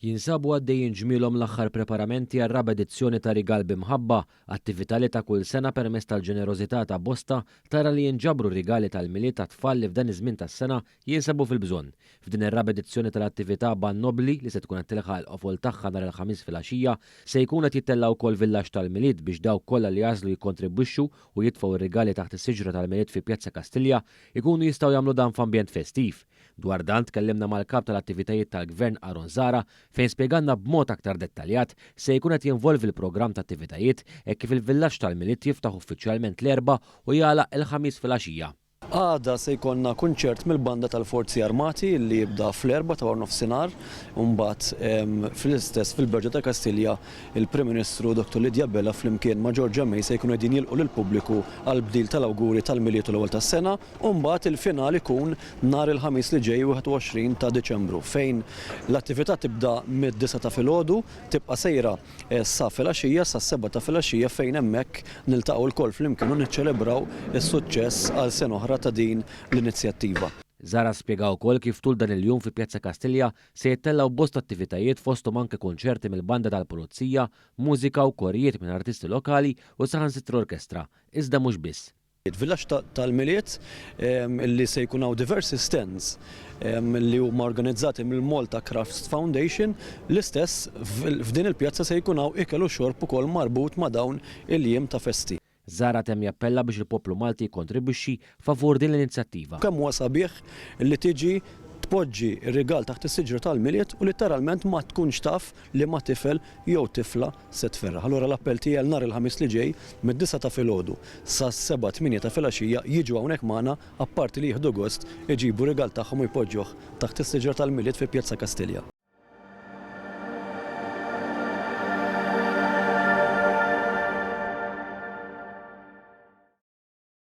Jinsabu għaddejjin ġmielhom l-aħħar preparamenti għar-raba' edizzjoni ta' Rigal bi Mħabba, attività li ta' kull sena permezz tal-ġenerożità ta' bosta tara li jinġabru rigali tal-Milied għat-tfal li f'dan iż-żmien tas-sena jinsabu fil-bżonn. F'din ir-raba' edizzjoni tal-attività b'għan nobbli li se tkun qed tilħaq il-qofol tagħha nhar il-Ħamis filgħaxija, se jkun qed jittella' wkoll villaġġ tal-Milied biex dawk kollha li jagħżlu jikkontribwixxu u jitfgħu r-rigali taħt is-siġra tal-Milied fi Pjazza Kastilja jkunu jistgħu jagħmlu dan f'ambjent festiv. Dwar dan tkellimna mal-Kap tal-Attivitajiet tal-Gvern Aaron Zahra fejn spjegalna b'mod aktar dettaljat se jkun qed jinvolvi l-programm ta' attivitajiet hekk kif il-Villaġġ tal-Milied jiftaħ uffiċjalment l-Erbgħa u jagħlaq il-Ħamis filgħaxija. Għada se jkollna kunċert mill-Banda tal-Forzi Armati li jibda fl-Erbgħa ta' waranofsinhar u mbagħad fl-istess fil-Berġa ta' Kastilja il-Prim Ministru Dottor Lydia Abela flimkien ma' Georgia May se jkunu qegħdin jilqgħu lill-pubbliku għall-bdil tal-awguri tal-Milied u l-Ewwel tas-Sena. U mbagħad il-final ikun nhar il-Ħamis li ġej 21 ta' Diċembru fejn l-attività tibda mid-disgħa ta' filgħodu tibqa' sejra sa filgħaxija sas-sebgħa ta' filgħaxija fejn hemmhekk niltaqgħu lkoll flimkien u niċċelebraw is-suċċess għal sena oħra ta' din l-inizjattiva. Zahra spjega wkoll kif tul dan il-jum fi Pjazza Kastilja se jittellgħu bosta attivitajiet fosthom anke kunċerti mill-banda tal-Pulizija, mużika u korijiet minn artisti lokali u saħansitra orkestra, iżda mhux biss. Villaġġ tal-Milied li se jkun hawn diversi stands li huma organizzati mill-Malta Crafts Foundation, l-istess f'din il-pjazza se jkun hawn ikel u xorb ukoll marbut ma' dawn il-jiem ta' festi. Zahra temm jappella biex il-poplu Malti jikkontribwixxi favur din l-inizjattiva. Kemm huwa sabiħ li tiġi tpoġġi r-rigal taħt is-siġra tal-Milied u litteralment ma tkunx taf liema tifel jew tifla se tferraħ. Allura l-appell tiegħi għal nhar il-Ħamis li ġej, mid-disgħa ta' filgħodu sas-sebgħa, tmienja ta' filgħaxija, jiġu hawnhekk magħna, apparti li jieħdu gost, iġibu rigal tagħhom u jpoġġuh taħt is-siġra tal-Milied fi Pjazza Kastilja.